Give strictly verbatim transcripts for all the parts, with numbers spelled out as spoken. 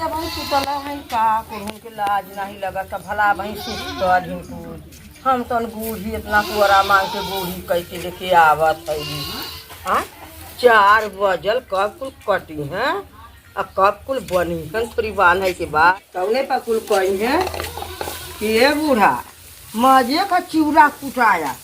अबहीं सुतल हैं का, कुल के लाज नहीं लगत, भला अबहीं सुतल हैं कुल। हम तन बूढ़ी इतना पुअरा मांग के बूढ़ी कह के लेके आवत है। हाँ, चार बजल, कब कुल कटी हैं, आ कब कुल बनी हैं, थोड़ी बान्हे के बाद। तौने पर कुल कही हैं कि ए बूढ़ा, मजे का चिउरा कुटाया।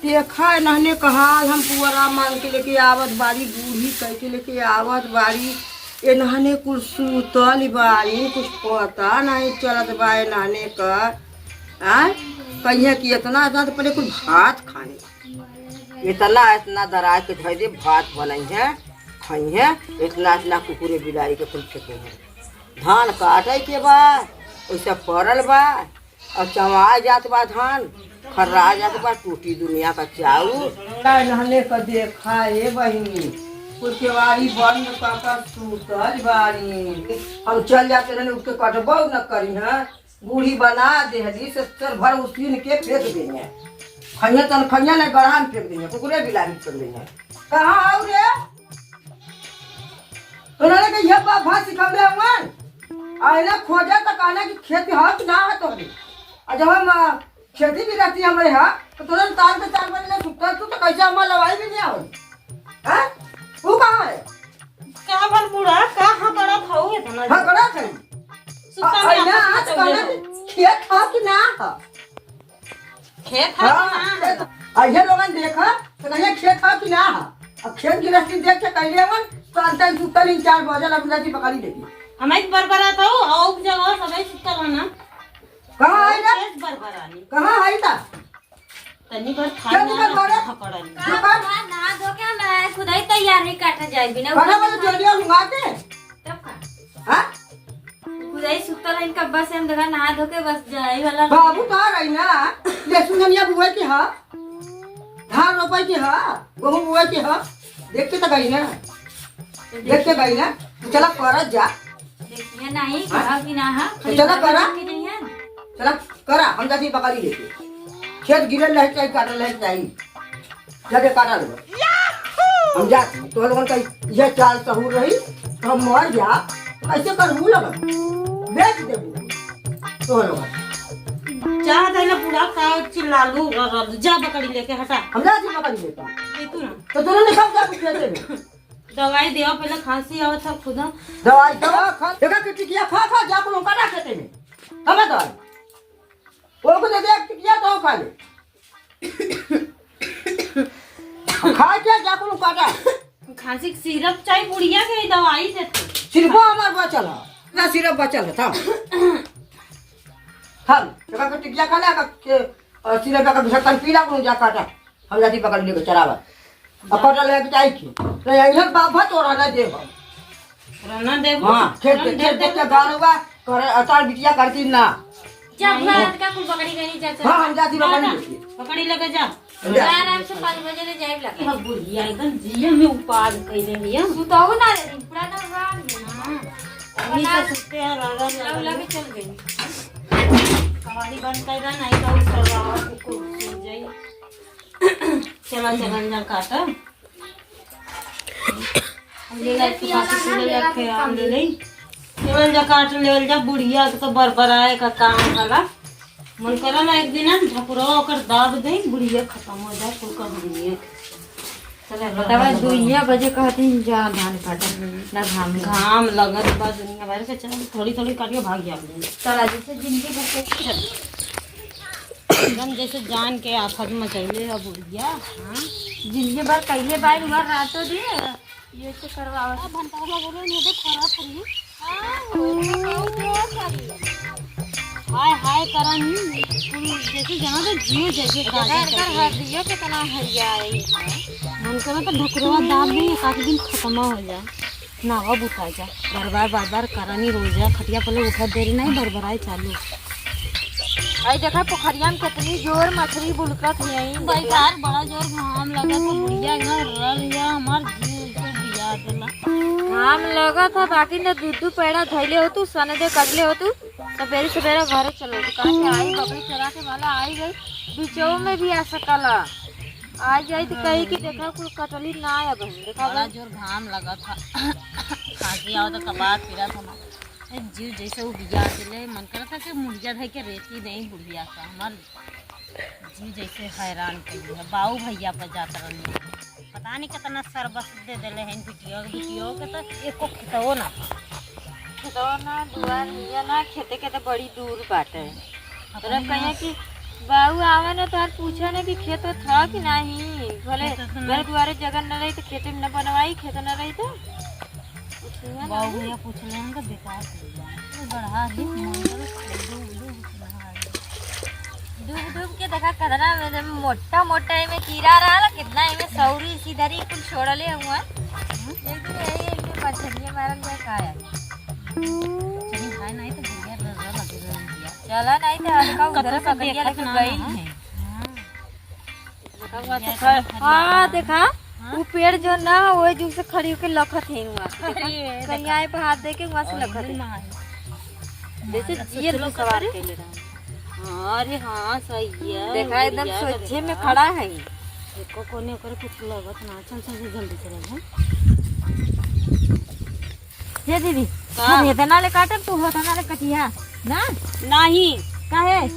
देखा, एनहने क हाल हम पुअरा मांग के लेके आवत बारी, बूढ़ी कह के लेके आवत बारी। एनहने कुल सूतल बारी, कुछ पता नहीं चलत बा एनहने क। आय, कहिया कि इतना, इतना तो पहले कुल भात खाए, इतना, इतना दराज के धर दे, भात बनई है, खाई है, इतना, इतना कुकुरे बिलारी के कुल फेंके हैं। धान काटे के बा, ओइसे पड़ल बा, और चवा जात बा धान, खर्रा जात बा, टूटी दुनिया का चाउर। का नहले क देखा ए बहिनी, कुल केवाड़ी बंद क क सूतल बानी। हम चल जाते रहने, उठ के कटबो न करी हैं। बूढ़ी बना देहली से सर भर उसीन के फेंक देंगे। खइया तन खइया नहीं, गड़हा में फेंक देंगे, कुकुरे बिलारी फेंक देंगे। कहाँ आऊ रे? तोहरे के इहे बाप भाई सिखौले हवन। आ एने खोजे त कहना कि खेती ह कि ना ह तोहरे। आ जब हम, आ, खेती भी रहती हमरे ह, तो तोहरे तार पे तार बने सुतल तू तो कैसे हमार लवाई भी नहीं होई। हैं? तू कहाँ है? का भल बूढ़ा, का हकड़त हऊ इतना? हकड़त है। सुता आ, में ना, आपस में आज चल कहना गए। कि खेत ह कि ना ह? खेत ह कि हाँ, ना ह? खेत। अइहे लोगन देखा, तो कहिया खेत ह कि ना ह? अब खेत गिरस्ती देख के कहले हवन, तो अंतन सुतल इन चार बजल, अब जाती पकड़ी लेगी। हमें तो बरबरात हो, और जगह सबे सुतल है ना। कहाँ है ना? खेत बरबरानी। कहाँ है ता? तनी भर खा क्या ना, दुकान वाला? ना पकड़ल। का दुकान? बा, नहा धो के हम, आ, खुदाई तैयार है, काटा जाए बिना कहाँ उठे वाला के। चोरिया हुआ के? तब का? हाँ? खुदाई सुतल है, इनका बस हम देखा नहा धो के बस जाए वाला। बाबू कहाँ रही ना? लहसुन धनिया बुआई के ह, धान रोपाई के ह, गेहूं बुआई के ह, देख के तो गई ना, देख के गई ना, तो चला करत जा। देखिए नहीं, हाँ? कहा कि ना, हाँ, तो चला करा। के जइहन। चला करा, हम जाती बकरी लेके। खेत गिरल रहे चाहे काटल रहे चाहे, जाके काटा लो। हम जाती, तो लोगन का यह चाल सहूर रही, तो हम मर जा, तो कैसे करबू लगन? बेच देबू। तो लोगन। जा दे ना बूढ़ा का चिल्लालू, जा बकरी लेके हटा। हम जाती बकरी लेके। ये तू ना। तो दोनों ने सब जा कुछ लेते हैं। दवाई देवा पहले, खांसी आवत है खुदा। दवाई दवा खा, देखा कि टिकिया खा, खा, जा कुल काटा खेते में। हमें दवाई। वो को दे दे एक टिकिया तो खा ले। खा के जा कुल काटा। खांसी के सिरप चाही, बुढ़िया के दवाई देते। सिरपो हमार बचल है। ना सिरप बचल है, था। खा ले। देखा कि टिकिया खा ले, का के, और सिरप का ढक्कन पी ला, कुल जा काटा। हम जाती पकड़ लेके चरावा। अब कटल है बिचाई की। तो यही हम बाप भर तोरा ना देब। तोरा ना देब? हाँ, खेत, हम खेत देख के गाड़वा, करे अचार बिटिया करती ना। जा, नहीं। बुआ, आज का कुल पकड़ी गई, जा, चल। हाँ, हम जाती पकड़ी जा। लेके। पकड़ी लेके जा। जा। जा, आराम से पाँच बजे ले जाए लगे। अब बुढ़िया एकदम जिया में उपाद कइले बिया। सुताऊ ना रे, पूरा ना राम। हाँ। अभी तो सुते हैं, राजा लव लगे चल गई। कहानी बंद कर दे, नहीं तो उस पर कुकुर सो जाई। चला, चला, जा काटा। हम ले लाई, चुका के ले ला, के आम ले ले। लेवल जा, काट लेवल जा, बुढ़िया के तो बरबराए का काम हला। मन करा ना एक दिन ना ढकुरवा ओकर दाब दे, बुढ़िया खत्म हो जाए, कुल कहानी है। चला, बतावा, दुइया बजे कहती जा धान काटे, ना घाम लगे। घाम लगत बा दुनिया भर के, चल थोड़ी थोड़ी काट के भाग जा। चला, जैसे जिंदगी भर के एकदम जैसे जान के आफत मचैले है बुढ़िया। हाँ? जिंदगी भर कैले बाई उधर रातो दिन, ये तो करवावत। अब भंटाला बोलो, नहीं तो खराब करी। हाँ, वो तो बहुत जोर करी। हाय, हाय, करन, कुल जैसे जाना तो जियो जैसे काटा कर कर। हर दियो कितना हरिया है। मन करा तो ढकुरवा दाब नहीं, एक आध दिन खत्म हो जाए। ना हो बुता जा, बार बार, बार बार करनी रोजा, खटिया पले उठत देरी नहीं, बरबराए चालू। आई देखा पोखरिया में कितनी जोर मछली बुलकत है। भाई यार, बड़ा जोर घाम लगत है, बुढ़िया एकदम रल गया, हमार जीव एकदम बिया देला। घाम लगत है, बाकी न दू दू पैड़ा धैले हो तू, सने दे कटले हो तू, सबेरे सबेरे घरे चलो, दुकान से आई, बकरी चरा के वाला आई गई, बीचो में भी आ सकला। आ जाई तो कही कि देखा कुल कटली ना आया बहन, देखा बड़ा बहन। जोर घाम लगत है, खांसी आवत है, कपार पीरा था ना। जीव जैसे उबिया देले, मन करता कि मुड़िया धइ के रेती नहीं बुढ़िया का। हमार जीव जैसे हैरान कइले है। बाऊ भैया पर जात रहनी, पता नहीं कितना सरबस दे देले हैं बिटिया। बिटिया के तो एको खेतवो ना। खेतवा ना, दुआर भैया ना, खेते के तो बड़ी दूर बाटे। तोरा अपने कहिया यहाँ कि बाऊ आवे ना, तोहार पूछे ना कि खेत था कि नहीं। भले खेत तो घर नहीं। दुआरे जगह न रही तो खेते में न बनवाई, खेत न रही तो पूछुआ ना। बाऊ भैया पूछ ले, हम तो बेकार कर दिया। ये बढ़ा दे, मंगल डूब डूब के नहाए। डूब डूब के देखा, कतना में मोटा मोटा एमे कीड़ा रहल, कितना एमे सौरी सीधरी कुल छोड़ले हुआ। एक दिन यही एक दिन मछलिए मारल जाए का है। चली भाई, नहीं तो बढ़िया डर लगे रह गया। चला नहीं तो हल्का उधर कतौ से पकड़िया देखत लेके ना गई ना। है। हाँ। देखा, वहाँ से ये खड़-, तो हाँ, देखा, हाँ? वो पेड़ जो ना, वो जुग से खड़ी होके लखत है वहाँ से, देखा? अरे, देखा। कहीं आए पे हाथ दे के वहाँ से और लखत है। माई। जैसे माई, जियल सोचलो पे सवार कतरे? कैले रहा। हाँ, अरे हाँ, सही है, देखा, एकदम बढ़िया सोझे में लगे खड़ा है। एको कोने ओकर कुछ लगत ना। चल, चल, चल, जल्दी चल, हाँ। ये दीदी, का? हम इतना ले काटब, तू उतना ले कटिया, ना? नहीं। काहे?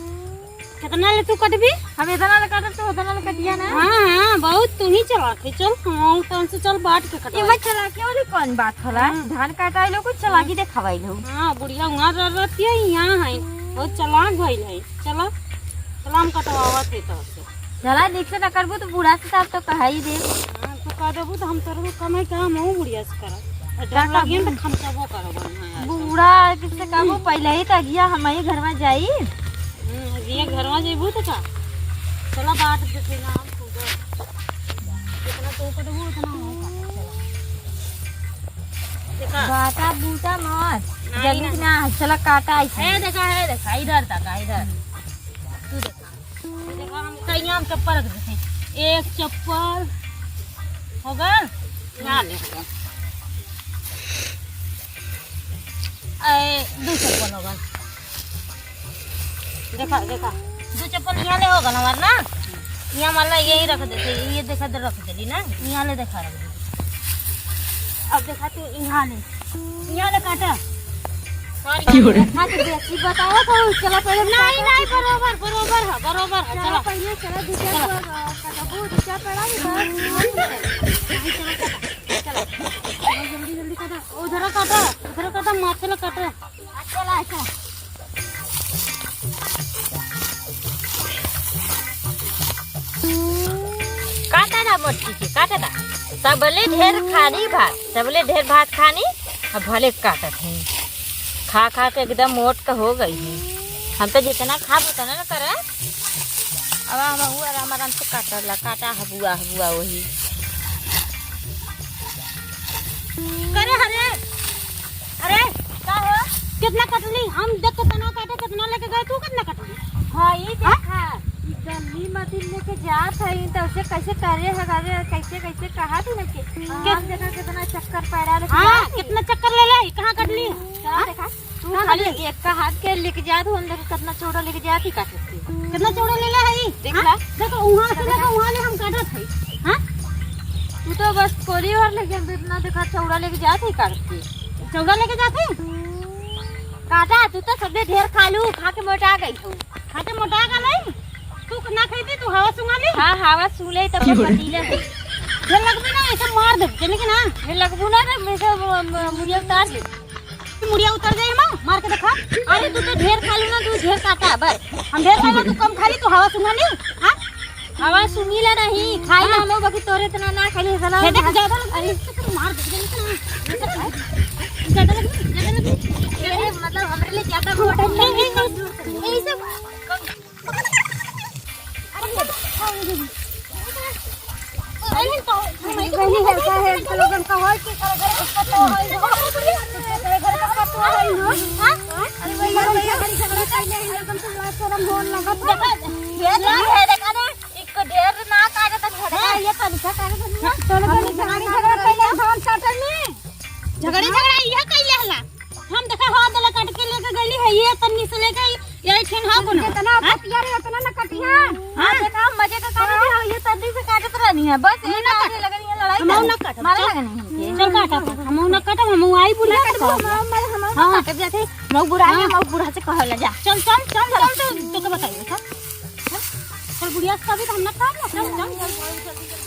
कितना ले तू कटबी? हम इतना ले काटब, तू उतना ले कटिया, ना? हाँ, हाँ, बहुत तू ही चला के चल, हम तो हमसे चल बाट के ये कटवाई। मत चला के, और कौन बात होला? हाँ। धान काटाई लो, कुछ चला के देखावाई लो। हाँ, बुढ़िया वहाँ रह रहती है, यहाँ है, बहुत चलाक भइल है। चला, चला, हम कटवावत है तो से। चला, नीक से न करबू तो बूढ़ा से साहब तो कहा ही दे। हाँ, तो कह देबू तो हम तोरे को कम है, काम हो बुढ़िया से करब। और का डर लगे करबू? तो खमचबो करब हम, हाँ, यार। बूढ़ा किससे कहबू, पहले ही तो अगिया हम ही घर में जाई। हम्म, अगिया घर में जइबू तो का? चला बाट देखे ना हम खुद। जितना तो कटबू उतना हो। चला। देखा। बाटा बूटा मार। नहीं, जल्दी नहीं। ना, चला काटा ऐसे। है देखा, है देखा, इधर तक, इधर। तू देखा। देखा, हम कहीं हम चप्पल रख देते। एक चप्पल होगा, यहाँ ले होगा। ए, दो चप्पल होगा। देखा, देखा। दो चप्पल यहाँ ले होगा ना हमार ना? यहाँ वाला यही रख देते, ये देखा दे रख देली ना, यहाँ ले देखा रख देते। अब देखा तू यहाँ ले, यहाँ ले काटा। और क्यों रे? हाँ, तो बेसी बतावा तो चला पहले हम नहीं, काटा। नहीं, बरोबर, बरोबर है, बरोबर है, चला चला। पहले चला, दो चार चला। पर, अ, कटबू, दो चार पड़ा है, बस। नहीं, चला, चला, चला। चला, जल्दी, जल्दी काटा। उधर काटा, उधर काटा, माथे ला काटा। चला, चला। काटा ना मोटकी के, काटा ना। सबले ढेर खानी भात, सबले ढेर भात खानी, अब भले काटत हैं। खा खा के एकदम मोट का हो गई है। हम तो जितना खाब उतना ना करे। अब हम हुआ आराम आराम से काटला, काटा हबुआ हबुआ वही। करे हरे, अरे, का हो? कितना कटली? हम देख के तना काटे, कितना लेके गए, तू कितना कटली? हाँ, ये हाँ? देखा, ई गली मतिन लेके जात है, तो उसे कैसे करे है, अरे, कैसे, कैसे कहा थी ना कि हाँ। हम देखा कितना चक्कर पड़ा, लेकिन हाँ, जात है। कितना चक्कर ले ले, कहाँ कटली? चला हाँ? देखा, तू कहाँ खाली कटली? एक का हाथ के लेके जात हो, हम देखा कितना चौड़ा लेके जात ही काटत थी। कितना चौड़ा ले ले है ई? देख हाँ? ला। देखो, वहाँ से देखो, वहाँ ले हम काटत है। हाँ? तू तो बस कोरी भर लेके हम इतना देखा चौड़ा लेके जात ही काटत थी। चौड़ा लेके जात है? काटा, तू तो सबसे ढेर खा लू, खा के मोटा गई हो। खा के मोटा का नहीं? तू ना खाई थी, तू हवा सूंघा ली? हाँ, हवा सूंघ ले, तब क्यों रे? पतीला है। ढेर लगबे ना, ऐसे मार दे, चले कि ना? ढेर लगबू ना, तब मैं सब, अम, मुड़िया उतार दे। मुड़िया उतर जाए माँ, मार के देखा। अरे तू तो ढेर खा लू ना, तू ढेर काटा बस। हम ढेर खा लू, तू कम खा ली, तू हवा सूंघा ली, हाँ? हवा सूंघी ला नहीं, खाई ला हाँ। हम लोग, बाकी तोरे इतना ना खाई ला, साला। हे देख, ज्यादा लग, अरे, मार दे, ज्यादा लग, ज्यादा लग। अरे, मतलब, हमरे लिए ज्यादा घोटा नहीं, नहीं, नहीं, नहीं, ऐसे झगड़ा, झगड़ा इहे कैले हला। हम देखा हो दला काट के लेके गली है, ये तन्नी से लेके ये ठेन हो कोनो। जितना हाँ? पतिया रे, उतना न कटिहा। हाँ। देखा, हम मजे का काम हाँ। है, ये तन्नी से काटत रहनी है, बस हम ये ना काटे काट। लगनी है, लड़ाई हम ना करनी। काटब। मारे चल। लगनी है। चल काटा, हम ना काटब, हम आई बुला ना के काटब, हम, हम, हम हाँ, हाँ। काटे जाते, मऊ बुढ़ा है, हाँ। मऊ बुढ़ा से कहला जा। चल, चल, चल, चल, चल, तोके बताइए, चल। चल, चल, बुढ़िया से कभी तो हम ना खाब ना, चल, चल, चल।